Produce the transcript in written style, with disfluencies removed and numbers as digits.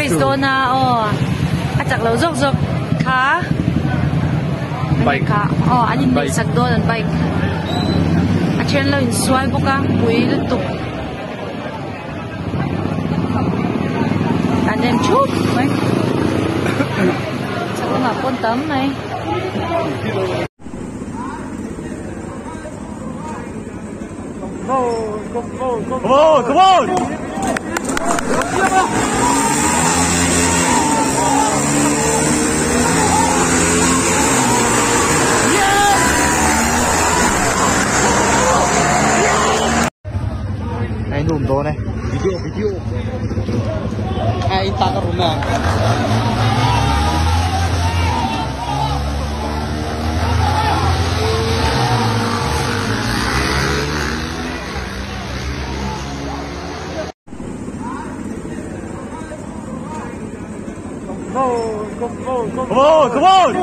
Race dawn a aw a chak lo zawk zawk kha Bike kha aw an inneih sak dawn an bike a then lo insual bawk a pui lutuk an en thup mai chak lamah pawn tam mai. Come on, come on! Ai nuam dawn e. Video, video. Ai ta ka rum a. Come on, come on, come on!